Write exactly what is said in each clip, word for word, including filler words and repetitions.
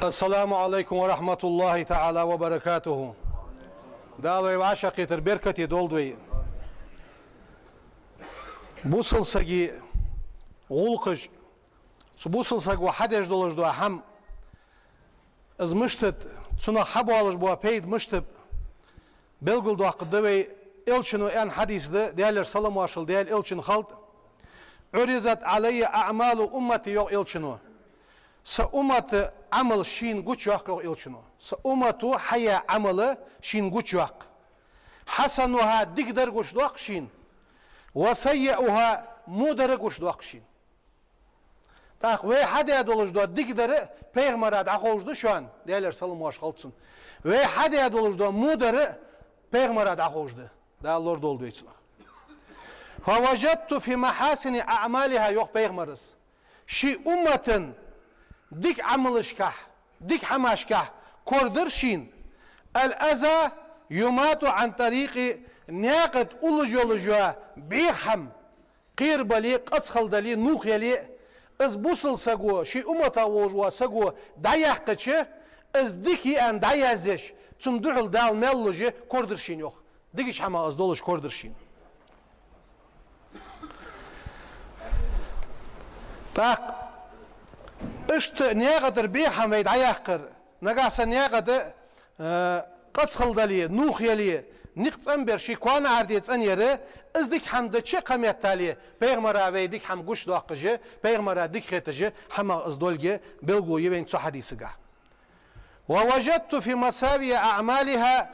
السلام عليكم ورحمة الله تعالى وبركاته. Дала вай вӀашагӀкхетар беркате долда вай. Бусалба сага гӀулакхаш, цу бусалба саго хьадеш долаш дола хӀама, из мишта да, цунах хьабоалаш бола пайда мишта ба, белгалдоаккхаргда вай. Элчано аьнна хьадис да, Даьлера салам-моаршал Даьла Элчанна хилда: «عرضت علي أعمال أمتي», йоах Элчано. Са уммата Ӏамал шийна гучайоаккх, йоах Элчано. Са уммата хьаяь Ӏамал шийна гучайоаккх. «حسنها», дикадар гучадоаккх шийна, «وسيئها», водар гучадоаккх шийна. ТӀаккха вай хьадаь долаш дола дикадар пайхамара дӀаховш да шоана, Даьлера салам-моаршал хилда цунна. Вай хьадаь долаш дола водар пайхамара дӀаховш да. Дала лорадолда вай цунах. «فوجدت في محاسن أعمالها», йоах пайхамара. Ший уммата дика Ӏамалашка, дика хӀамашка корадир шийна: «الأذى يماط عن الطريق», наькъа тӀа уллаш йолаш йола бӀеха хӀама, кхера бале, къаьстта дале, нувх яле, из бусалба саго, ший умматах волаш вола саго дӀаяьккхача, из дика я аьнна дӀаязъеш, цунна духьал Дала маьл луш корадир шийна, йоах. Дикача хӀамах из долаш корадир шийна. ТӀаккха иштта наькъа тӀара бӀеха хӀама вай дӀаяккхар, нагахьа санна наькъа тӀа, э, къаьстта дале, нувх яле, никъ цӀенбер, ший коа наӀарга цӀенъяр, из дика хӀама дича кхаметтале, пайхамара вай дика хӀама гучадоаккхаш, пайхамара дика хеташ хӀамах из долга белгало я вайна цу хьадисагахь. «ووجدت في مساوئ أعمالها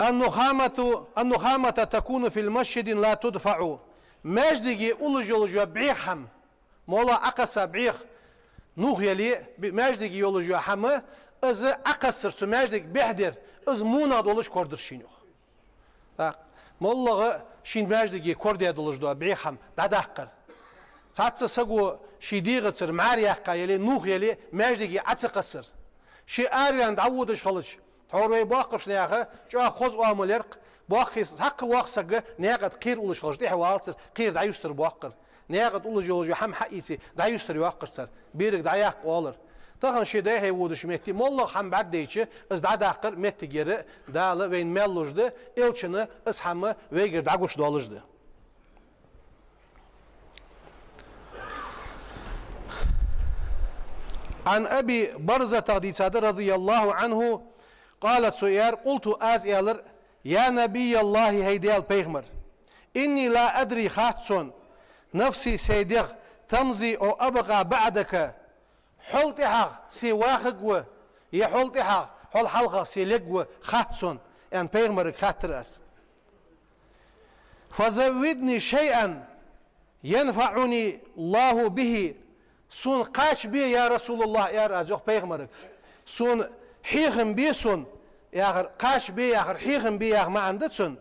النخامة، النخامة تكون في المسجد لا تدفع». Маьждиге уллаш йолаш йола бӀеха хӀама, моллагӀа Ӏокхесса бӀеха, нувх яле, б-, маьждиге йолаш йола хӀама, из Ӏокхессар, цу маьждига бӀехдар, из вонах долаш корадир шийна, йоах. ТӀаккха моллагӀа ший маьждиге корадаь долаш дола бӀеха хӀама дӀадаккхар. Цхьацца саго ший дегӀацара мӀара яьккха яле, нувх яле, маьждиге Ӏо ца кхессар. Ше араваьнна дӀаводаш хилча, тхьовра вай боккхагӀча наха чӀоагӀа хоза оамал яр-кх, боккхий, цхьаккха воккха саг наькъа тӀа кхера уллаш хилча, тӀехьа валацар, кхера дӀаюстар боаккхар. Наькъа тӀа уллаш йолаш йола хӀама хьаийце дӀаюстар йоаккхар цар. Берага дӀаяккха оалар. Тахан ше дӀа-хьа водача метте моллагӀа хӀама бӀаргадайча, из дӀадаккхар моттиг яр, Дала вайна маьл луш да, Элчано из хӀама вайгара дӀагучадоалаш да. عن أبي برزة, дийцад, رضي الله عنه، قال, цо аьлар: «قلت», аз аьлар: «يا نبي الله», хӀай Даьла пайхамар, «إني لا أدري», хац сона, «نفسي», сай дегӀ, «تمضي أو أبقى بعدك», хьол тӀехьагӀа се вахаргва, е хьол тӀехьагӀа, хьол хьалхагӀа се лергва, хац сона, аьнна, пайхамарга хаьттар аз. «فزودني شيئا ينفعني الله به». Сона кхача бе, я РасулаллахӀ, аьлар аз, йоах, пайхамарга. Сона хьехам бе сона, яхар, кхача бе яхар, хьехам бе яха маӀан да цун.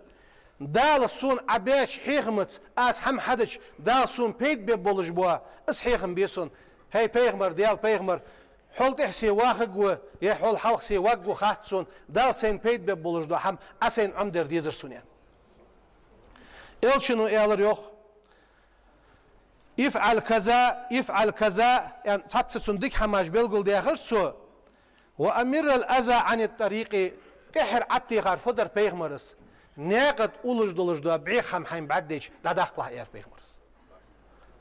Дала сона Ӏа баьча хьехамаца аз хӀама хьадича, Дала сона пайда бергболаш бола, из хьехам бе сона. ХӀай пайхамар, Даьла пайхамар, хьол тӀехьа се вахаргва, е хьол хьалха се варгва, хац сона, Дала сайна пайда бергболаш дола хӀама Ӏа сайна Ӏомадар дезар сона, аьнна. Элчано аьлар, йоах: «افعل كذا، افعل كذا», аьнна, цхьацца цунна дика хӀамаш белгалдаьхар цо. «وأمر الأذى عن الطريق», тӀеххьара Ӏаттехар фу дар пайхамара? Наькъа тӀа уллаш долаш дола бӀеха хӀама хьайна бӀаргадайча, дӀадаккхалахь, аьлар пайхамара.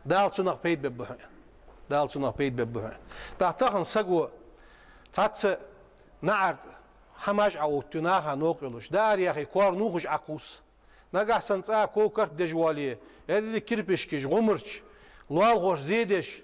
Дала цунах пайда бергба хьона. Дала цунах пайда бергба хьона. ТӀаккха тахан саго цхьацца наӀарга хӀамаш Ӏоувттаю, наха новкъа йолаш. Даар яхе, коара нувхаш Ӏокхувс. Нагахьа санна цкъа ков-карт деш воале, еррига кирпишкаш, гӀумарча, лоалахошта зе деш,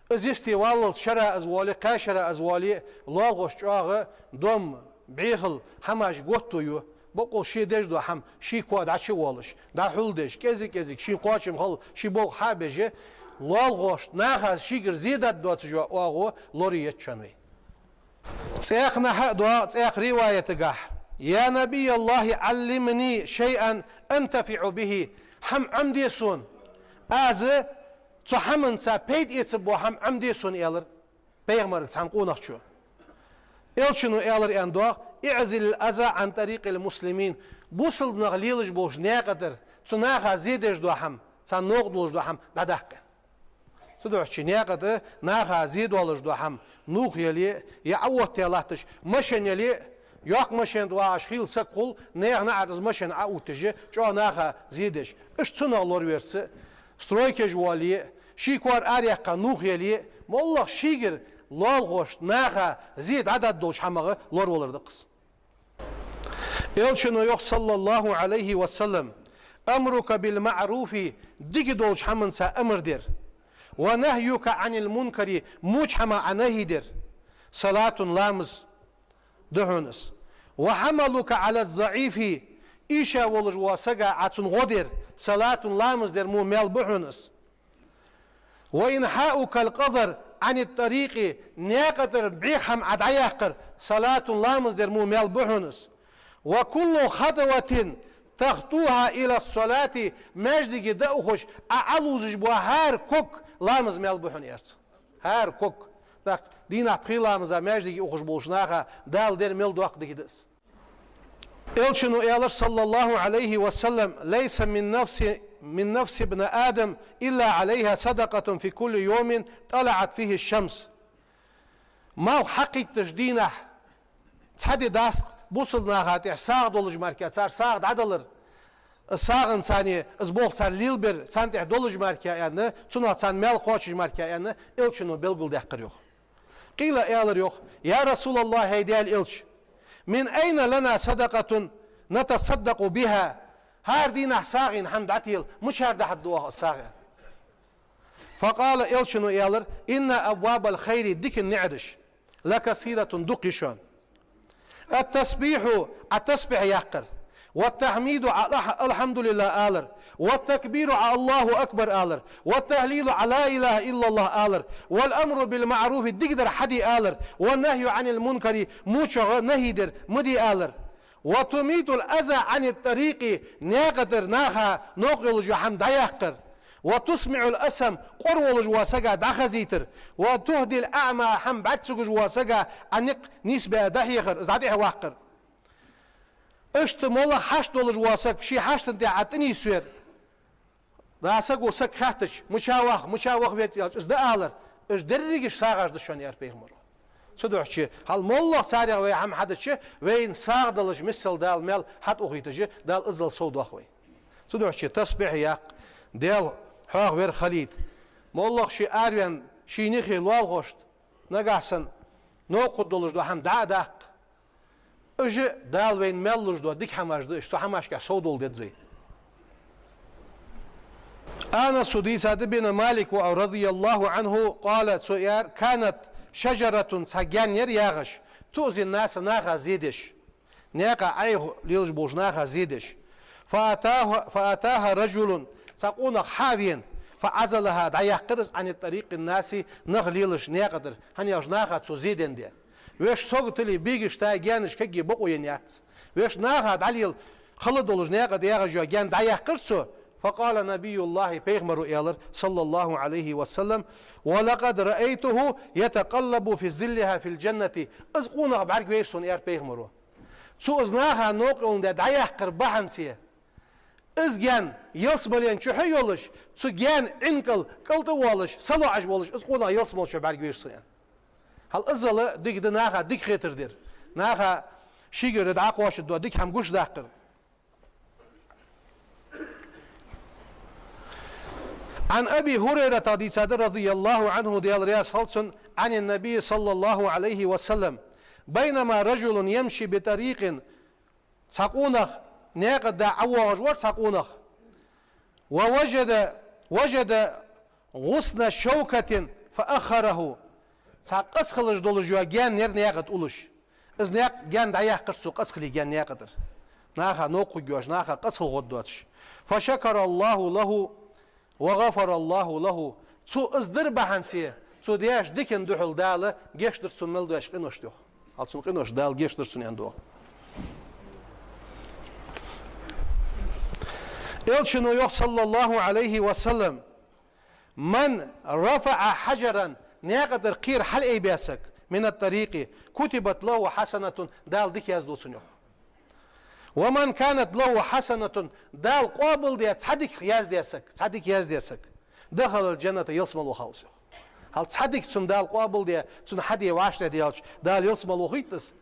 из йисте валлалца шера из воале, кхаь шера из воале, лоалахошта чӀоагӀа дом, бӀехал, хӀамаш готто ю. Бокъонца ше деш дола хӀама, ший коа дӀачу а воалаш, дӀахьулдеш, кӀезиг-кӀезига ший кхоачам хилла, ший болх хьа а беш, лоалахошта, наха шийгара зе даргдоацаш йола оагӀув лорае еза шоана вай. Цхьаькханахьа а доагӀа, цхьаькха риваятагахь: «يا نبي الله، علمني شيئا أنتفع به». ХӀама Ӏомаде сона, аз цу хӀаманца пайда эцаргбола хӀама Ӏомаде сона, аьлар пайхамарга цхьан къонахчо. Элчано аьлар, аьнна доагӀа: «اعزل الأذى عن طريق المسلمين». Бусалба нах лелаш болча наькъа тӀара цу наха зе деш дола хӀама, царна новкъа долаш дола хӀама дӀадаккха. Цудухьа наькъа тӀа наха зе долаш дола хӀама нувхале, е Ӏаоттае латташ машен яле, йоккха машен тӀа вагӀаш хийла саг хул, наьха наӀара из машен Ӏаотташ, чӀоагӀа наха зе деш. Иштта цунах лораварца, стройкаш вале, ший кор араяьккха нувхале, моллагӀа шийгара лоалахошта наха зе дӀадоаладеш хӀамах лоравалар да-кх из. Элчано йоах, саллаллахӀу Ӏалайхи ва саллам: «أمرك بالمعروف», дика долча хӀаманца амар дар, «ونهيك عن المنكر», воча хӀамах Ӏа нахьи дар, «صلاة», ламаз да хьона из, «وحملك على الضعيف», ийша волаш вола сага Ӏа цунна гӀо дар, «صلاة», ламаз дар мо маьл ба хьона из. «وإنحاؤك القذر عن الطريق», наькъа тӀара бӀеха хӀама Ӏа дӀаяьккхар, «صلاة», ламаз дар мо маьл ба хьона из. «وكل خطوة تخطوها إلى الصلاة», маьждиге дӀаухаш Ӏа Ӏолувзаш бола хӀара ког ламаз маьл ба хьона, аьлар цо. ХӀара ког. ТӀаккха дийнахьа пхи ламаза маьждиге ухаш болча наха Дала дар мел доккха дика да из. Элчано аьлар, саллаллахӀу Ӏалайхи ва саллам: «ليس من نفس، من نفس ابن آدم إلا عليها صدقة في كل يوم طلعت فيه الشمس». Малх хьакхийттача дийнахьа цхьа ди дац-кх бусалба наха тӀа сагӀа долаш мара, цар сагӀа дӀадалар, сагӀанца царна, из болх царна лелабар царна тӀа долаш мара аьнна, цунах царна маьл кхоачаш мара аьнна, Элчано белгалдаьккхар йоах. «قيل», аьлар йоах: «يا رسول الله, хӀай Даьла Элча, من أين لنا صدقة نتصدق بها؟» ХӀара дийнахьа сагӀийна хӀама дӀатела, мичара дахьаргда оаха из сагӀа? «فقال», Элчано аьлар: «إن أبواب الخير», дикан наӀараш, «لكثيرة», дукха я шоана. «التسبيح», Ӏа тасбихь яккхар, «والتحميد», Ӏа алхьа-, «الحمد لله» алар, «والتكبير», Ӏа «الله أكبر» алар, «والتهليل», Ӏа «لا إله إلا الله» алар, «والأمر بالمعروف», дикадар хьаде алар, «والنهي عن المنكر», вочох нахьи дар, ма де алар, «وتميت الأذى عن الطريق», наькъа тӀара наха новкъа йолаш йола хӀама дӀаяккхар, «وتسمع الأصم», къора волаш вола сага дӀахазийтар, «وتهدي الأعمى», хӀама бӀарга ца гуш вола сага Ӏа никъ нийсбе дӀахьехар, из дӀатӀехьаваккхар. Иштта моллагӀа хьашт долаш вола саг ший хьаштана тӀа Ӏа тӀанийсвер. ДӀа саго саг хаьттача, мича вах, мича ваха веза аьлча, из дӀаалар, уж дерригаш сагӀаш да шоана, аьлар пайхамаро. Цудухьа, хьал моллагӀа царех вай хӀама хьадича, вайна сагӀа далаш миссел Дала маьл хьатӀаухийташ, Дала иззал совдоах вай. Цудухьа тасбихь яккха, Даьла хьоахавар хилийта. МоллагӀа ше араваьнна ший нихи лоалахошта, нагахьа санна новкъа долаш дола хӀама дӀа а даккха. Уж Дала вайна мел луш дола дика хӀамаш да уж, цу хӀамашкахь совдола деза вай. Анаса дийцад, ибн Малик ва, رضي الله عنه, قال, цо аьлар: «كانت شجرة», цхьа гаьна яр, яхаш, «تؤذي الناس», наха зе деш. Наькъа Ӏайха лелаш болча наха зе деш. «فأتاها، فأتاها رجل», цхьа къонах хьа а вена, «فعزلها», дӀаяьккхар из, «عن طريق الناس», нах лелаш наькъа тӀара, хӀана аьлча наха цо зе денна да. Вешта саготали, бегашта гаьнаш кагге бокъо енна яц. Вешта наха дӀалела хала долаш наькъа тӀа ягӀаш йола гаьна дӀаяьккхар цо. «فقال نبي الله», пайхамаро аьлар, صلى الله عليه وسلم: «ولقد رأيته يتقلب في ظلها في الجنة». Из къонах бӀаргавайра сона, аьлар пайхамаро. Цо из наха новкъа йоландаь дӀаяьккхар бахьанца, из гаьна ялсмален чухьа йолаш, цу гаьна Ӏин кӀал кӀалтӀа а воалаш, салоӀаш волаш, из къонах ялсмала чу бӀаргавайра сона, аьнна. Хьал иззал дика да наха дика хетар дар. Наха шийгара дӀакхоачаргдола дика хӀама гучадаккхар. عن أبي هريرة, дийцад, رضي الله عنه, Даьла раьза хилва цунна, عن النبي صلى الله عليه وسلم: «بينما رجل يمشي بطريق», цхьа къонах наькъа тӀа дӀавоагӀаш вар цхьа къонах, «ووجد، وجد غصن شوكة فأخره». Цхьа къаца хилаш долаш йола гаьна яр наькъа тӀа уллаш. Из наькъа гаьна дӀаяьккхар цо, къаца хиле гаьна наькъа тӀара. Наха новкъа хургйолаш, наха къаца хила гӀоргдоацаш. «فشكر الله له وغفر الله له». Цо из дар бахьанца, цо деш дикан духьал Дала гешт дир цунна мел деш къиношта, йоах. Хьал цунна къиношта Дала гешт дир цунна, аьнна да. Элчано йоах, صلى الله عليه وسلم: «من رفع حجرا», наькъа тӀара кхера хьалъайбаь саг, «من الطريق كتبت له حسنة», Дала дика язду цунна, йоах. «ومن كانت له حسنة», Дала къоабалдаь цхьа дика яздаь саг, цхьа дика яздаь саг, «دخل الجنة», ялсмала вахав из, йоах. Хьал цхьа дика цунна Дала къоабалде, цунна хьаде вӀаштӀехьадаьлча, Дала ялсмала вахийт из.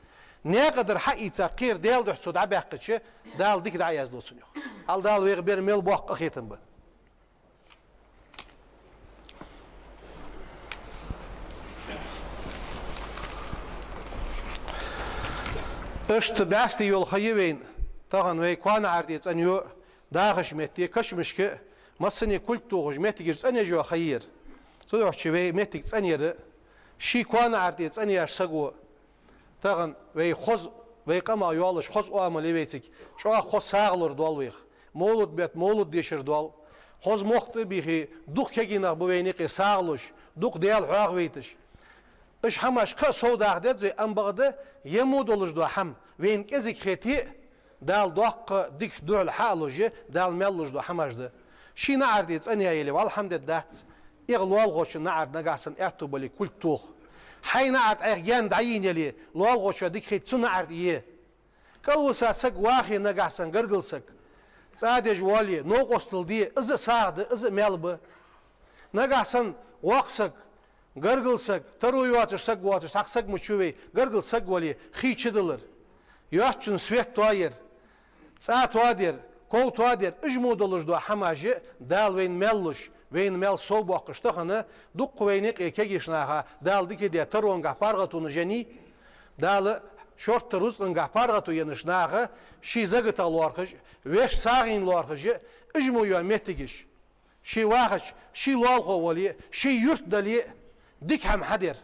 Наькъа дар хьаийца, кхера Даьла духьа цо дӀабаьккхача, Дала дика дӀаяздо цунна, йоах. Хьал Дала вайх бер мел боккха къахетам ба. Иштта бӀаьсти йола ха я вайна, тахан вай коа наӀар тӀа цӀенйо, дахача метте, кашамашка, массане кулг тохаш моттигаш цӀенъеш йола ха я ер. Цудухьа вай моттиг цӀенъяр, ший коа наӀар тӀа цӀенъеш саго, тахан вай хоза, вай къамах йолаш хоза оамал я вайцига, чӀоагӀа хоза сагӀа лур доал вайх. Мовлат бетта мовлат дешар доал. Хоза мохк тӀабийхе, дукха кегий нах ба вайна юкъе сагӀа луш, дукха Даьла хьоахавайташ. Уж хӀамаш кхы а совдаккха деза вай, амма бакъда, ер мо долаш дола хӀама, вайна кӀезига хете а, Дала доккха дикача духьал хьа а луш, Дала маьл луш дола хӀамаш да. Ший наӀар тӀа цӀенъяь яле, валлахӀи, хӀама дергдац. Эггара лоалахочун наӀар тӀа нагахьа санна аьттув бале кулг тоха. Хьай наӀар тӀа Ӏайха гаьна дӀайийна яле, лоалахочоа дика хет цу наӀар тӀа е. КӀалвиса саг вахе нагахьа санна, гаргара саг, цӀа деш воале, новкъостал де, из а сагӀа да, из а маьл ба. Нагахьа санна воккха саг, гаргара саг, таро йоацаш саг воацаш, цхьа саг ма чу вай, гаргара саг вале, хий чудалар, йоацачун свет тоаяр, цӀа тоадар, ков тоадар, уж мо долаш дола хӀамаш а Дала вайна маьл луш, вайна маьл совбоаккхаш тахан, дукха вайна юкъе кегийча наха Дала дика даь, таронгахьа паргӀато енна, Дала шортта рузкъангахьа паргӀато еннача наха ший закатах лоархӀаш, вешта сагӀийна лоархӀаш, уж мо йола моттигаш. Ше вахача, ший лоалахо вале а, ший юрт дале а, дика хӀама хьадар.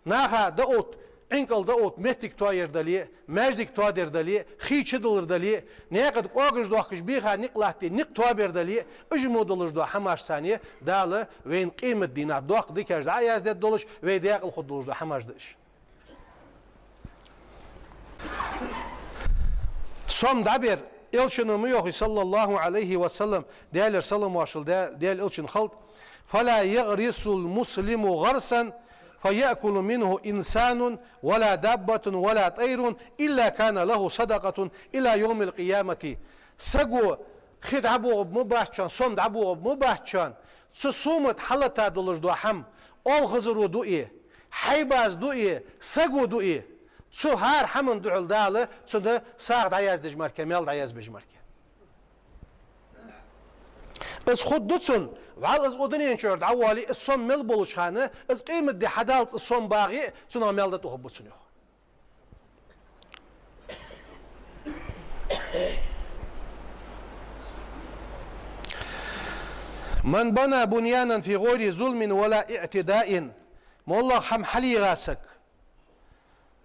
Наха дӀаотта, Ӏинкъал дӀаотта моттиг тоаяр дале а, маьждиг тоадар дале а, хий чудалар дале а, наькъа тӀа кӀоагаш доахкаш бийха никъ латте никъ тоабар дале а, уж мо долаш дола хӀамаш санна Дала вайна къематдийнахьа доккха дикаш дӀа а яздергдолаш, вай даькъала хургдолаш дола хӀамаш да уж. Сом дӀабер, Элчано ма йоахий, صلى الله عليه وسلم, Даьлера салам-моаршал Дал-, Даьла Элчан хилда: «فلا يغرس المسلم غرسا فيأكل منه إنسان ولا دابة ولا طير إلا كان له صدقة إلى يوم القيامة». Саго хи дӀабоагӀаргба ма бац шоана, сом дӀабоагӀаргба ма бац шоана, цу сома тӀа хьалата долаш дола хӀама, оалхазаро дуӀе, хьайбаца дуӀе, саго дуӀе, цу хӀара хӀаман духьал Дала цунна сагӀа дӀаяздеш мара, маьл дӀаязбеш мара. Из хургда цунна, вӀалла из укх дунен чура дӀавоале, из сом мел болча хана, из къематди хьадаллалца из сом багӀе а, цунах маьл дӀатӀахургба цунна, йоах. «من بنى بنيانا في غير ظلم ولا اعتداء». МоллагӀа хӀама хьалъегӀа саг,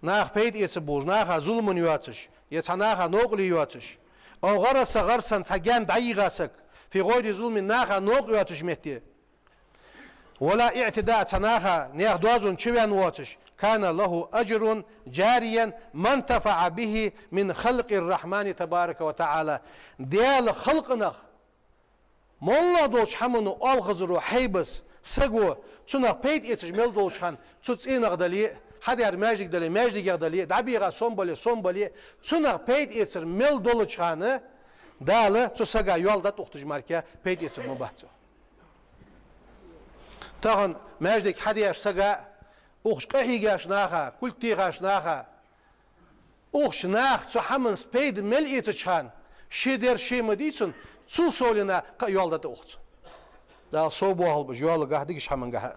наха пайда эца болаш, наха зулам йоацаш, е цхьа наха новкъарло йоацаш, «أو غرس غرسا», цхьа гаьна дӀайийгӀа саг, «في غير ظلم», наха новкъа йоацача метте, «ولا اعتداء», цхьа наха, наьха доазон чу ваьнна воацаш, «كان له أجر جاريا ما انتفع به من خلق الرحمن تبارك وتعالى». Даьла халкъа нах, моллагӀа долча хӀамано оалхазаро, хьайбас, саго, цунах пайда эцаш мел долча хана, цу цӀенах дале а, хьадаьр маьждиг дале, маьждигех дале а, дӀабийгӀа сом бале, сом бале а, цунах пайда эцар мел долча хана, Дала цу сага йоал дӀатӀаухийташ мара, пайда эцарг ма бац цох. Тахан маьждиг хьадеш сага, укхаза къахьийгаш наха, кулг техаш наха, укхаза наха цу хӀаманца пайда мел эцача хана, ше дер ше ма дий цунна, цул совгӀа кхы а йоал дӀатӀаух цунна. Дала совбоахалба уж йоалагахьа, дикача хӀамангахьа.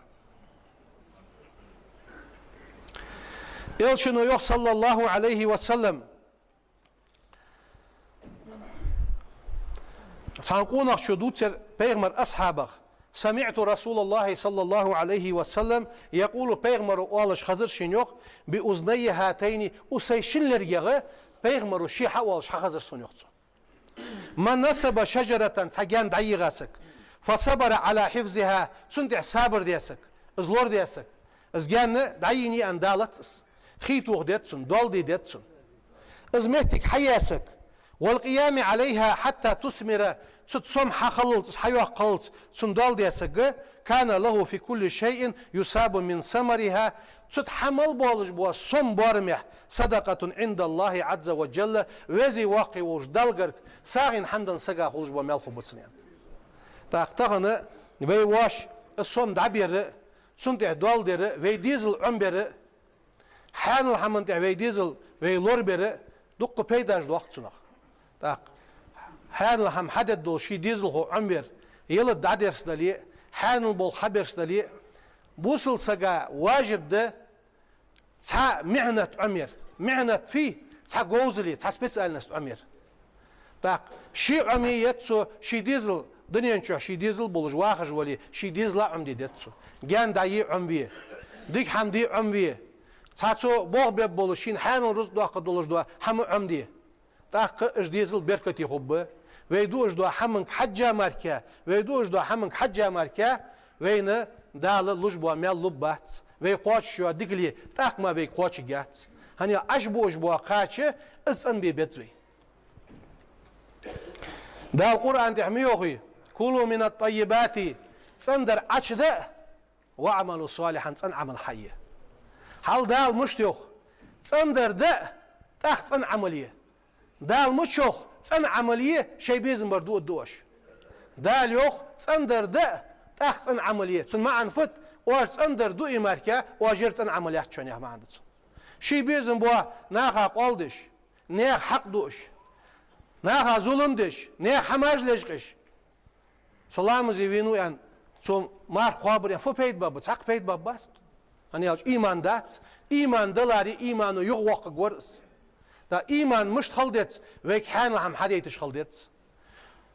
Элчано йоах, صلى الله عليه وسلم, цхьан къонахчо дувцар пайхамара асхьабех: «سمعت رسول الله صلى الله عليه وسلم يقول», пайхамаро оалаш хезар шийна, йоах, «بأذني هاتين», укх сай шин лергех пайхамаро ше хьаоалаш хьахезар сона, йоах цо. «من نصب شجرة», цхьа гаьна дӀайийгӀа саг, «فصبر على حفظها», цунна тӀехьа сабар даь саг, из лорадаь саг, из гаьна дӀайийна аьнна далац из, хий тоха деза цунна, доал де деза цунна. Из моттиг хьаяь саг, «والقيام عليها حتى تثمر», цу тӀа сом хьахиллалца, из хьайоаккхаллалца цунна доал даь саг, «كان له في كل شيء يصاب من ثمرها», цу тӀа хьа мел болаш бола сом боарамехь, «صدقة عند الله عز وجل», Веза Воккха волча Далла гарга сагӀийна хӀама денна сага хулаш бола маьл хургба цунна, аьнна. ТӀаккха тахан Вай воаш, из сом дӀабер а, цунна тӀехьа доал дер а, вай дезал Ӏомабер а, хьаьнала хӀаман тӀехьа вай дезал вай лорабер а, дуккха пайдаш доагӀа цунах. ТӀаккха хьаьнала хӀама хьадергдолаш ший дезалхо Ӏомавар, ялат дӀадерзадале а, хьаьнала болх хьаберзадале а, бусалба сага важиб да цхьа михьнат Ӏомаяр. Михьнат фуй? Цхьа говзале, цхьа специальность Ӏомаяр. ТӀаккха ше Ӏомае еза цо ший дезал, дунен чу ший дезал болаш вахаш вале, ший дезала Ӏомаде деза цо. Гаьна дӀае Ӏомаве, дика хӀама де Ӏомаве, цхьа цо болх бергболаш, шийна хьаьнала рузкъа доаккхаргдолаш дола хӀама Ӏомаде. ТӀаккха уж дезал беркате хургба. Вай дуаш дола хӀаманга хьежжа мара, вай дуаш дола хӀаманга хьежжа мара, вайна Дала луш бола маьл лургбац. Вай кхоачаш йола дикале тӀаккха мара вайга кхоачаргьяц. ХӀана аьлча Ӏаш буаш бола кхача из цӀенбе беза вай. Дала Къуръан тӀа ма йоахий: «كلوا من الطيبات», цӀендар Ӏочуде, «واعملوا صالحا», цӀена Ӏамал хьае. Хьал Дала мишта йоах: цӀендар де, тӀаккха цӀена Ӏамал е. Дала мича йоах: цӀена Ӏамал е, шоай безам бар дуаргда оаш. Дала йоах: цӀендар де, тӀаккха цӀена Ӏамал е. Цун маӀан фуд? Оаш цӀендар дуа мара, оаш ер цӀена Ӏамал яц шоана, яха маӀан да цун. Ший безам бола наха къоал деш, наьха хьакъ дуаш, наха зулам деш, наьха хӀамаш лечкъаш, со ламазе венав аьнна, цо марха кхоабар аьнна, фу пайда баргба? Цхьаккха пайда баргбац. ХӀана аьлча иман дац. Иман даларе имано юхавоаккхаргвар из. ТӀаккха иман мишта хила деза? Вайга хьаьнала хӀама хьадайташ хила деза.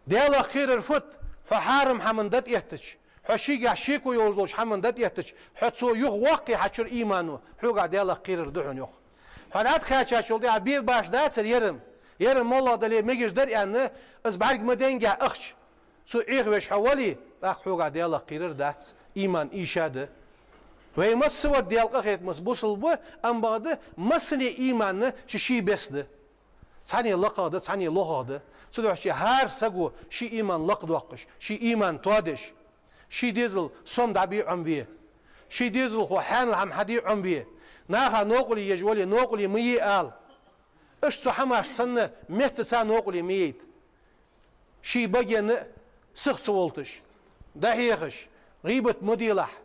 Даьлах кхерар фуд? Хьо хьарам хӀаманна дӀатӀаэттача, хьо шийгахьа шеко йолаш долча хӀаманна дӀатӀаэттача, хьо цо юхавоаккхе хьа чура имано, хьогахьа Даьлах кхерар да хьона, йоах. Хьо дӀатӀахаьчачул тӀехьагӀа бе башха дацар ер-м, ер-м моллагӀа дале мегаш дар аьнна, из бӀарга ма денга ахча цо Ӏехавеш хьо вале, тӀаккха хьогахьа Даьлах кхерар дац, иман ийша да. Вай массавар Даьла къахетамца бусалба ба, амма бакъда массане иман ший-ший беса да. Цхьанне лакхагӀа да, цхьанне лохагӀа да. Цудухьа хӀара саго ший иман лакхдоаккхаш, ший иман тоадеш, ший дезал сом дӀабе Ӏомаве, ший дезалхо хьаьнала хӀама хьаде Ӏомаве, наха новкъарле еш вале, новкъарле ма е ала. Иштта цу хӀамашца санна меттаца новкъарле ма яйта. Ший багенна сиха ца волташ, дӀахьехаш, гӀийбат ма делахь,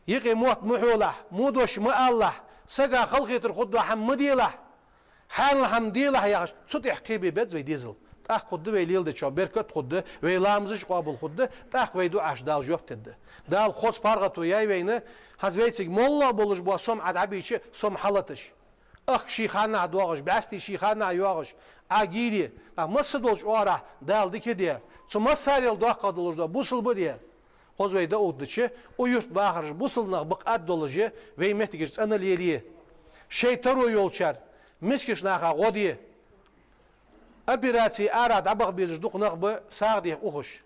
юкъе мотт ма хьолахь, во дош ма алалахь, сага халахетар хургдола хӀама ма делахь, хьаьнала хӀама делахь яхаш, цу тӀехьа кхебе беза вай дезал. ТӀаккха хургда вай леладечох беркат, хургда вай ламазаш къоабал хургда, тӀаккха вай дуӀашта Дала жоп дергда. Дала хоза паргӀато яьй вайна, хӀанз вайцига моллагӀа болаш бола сом Ӏа дӀабийча, сом хьалаташ. Ахка ший ханнахьа доагӀаш, бӀаьсти ший ханнахьа йоагӀаш, Ӏа гийре, тӀаккха масса долча оагӀорахьа Дала дика де, цу массарел доккхагӀа долаш дола бусалба де. Хоза вай дӀаоттадича, укх юрта бахараш бусалба нах ба-кх аргдолаш, вай моттигаш цӀена лелае. Шоай таро йолчар, мискача наха гӀо де. Операци арахьа дӀабаха безаш дукха нах ба, сагӀа деха ухаш.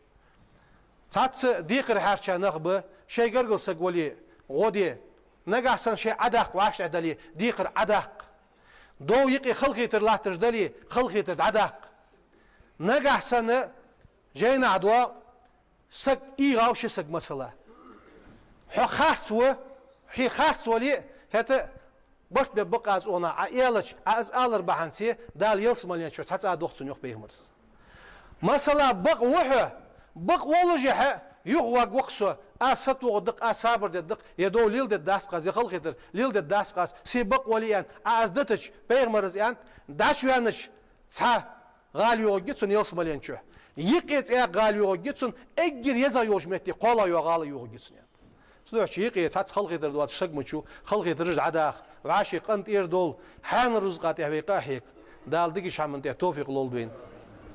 Цхьацца декхар хьарча нах ба, шоай гаргара саг вале, гӀо де. Нагахьа санна шоай Ӏадаккха вӀаштӀехьадале, декхар Ӏадаккха. Дов юкъе халахетар латташ дале, халахетар дӀадаккха. Нагахьа санна жайнахьа доагӀа саг, ийгӀав ши саг, масала. Хьо харц ва, хьо харц вале а, хӀаьта барт бе бакъ аз оагӀа Ӏа аьлча, Ӏа из алар бахьанце Дала ялсмален чу цхьа цӀа доах цунна, йоах пайхамара. Масала, бакъ ва хьо, бакъ воллашехьа, юхаваргва-кх со, аз сатохаргда-кх, аз сабар дергда-кх, е дов леладергдац-кх аз, е халахетар леладергдац-кх аз, се бакъ вале а аьнна, Ӏа из дитача, пайхамара из аьннад, дӀачувеннача цхьа гӀала йоагӀаргья цунна ялсмален чу. Юкъе цӀаькха гӀала йоагӀаргья цунна, эггара езагӀа йолча метте кхоалагӀа йола гӀала йоагӀаргья цунна, аьннад. Цудухьа юкъе цхьацца халахетар доацача сага ма чу, халахетараш дӀадаха, вӀаший къинтӀера довла, хьаьнала рузкъа тӀехьа вай къахьега. Дала дикача хӀаман тӀа товфикъ лолда вайна.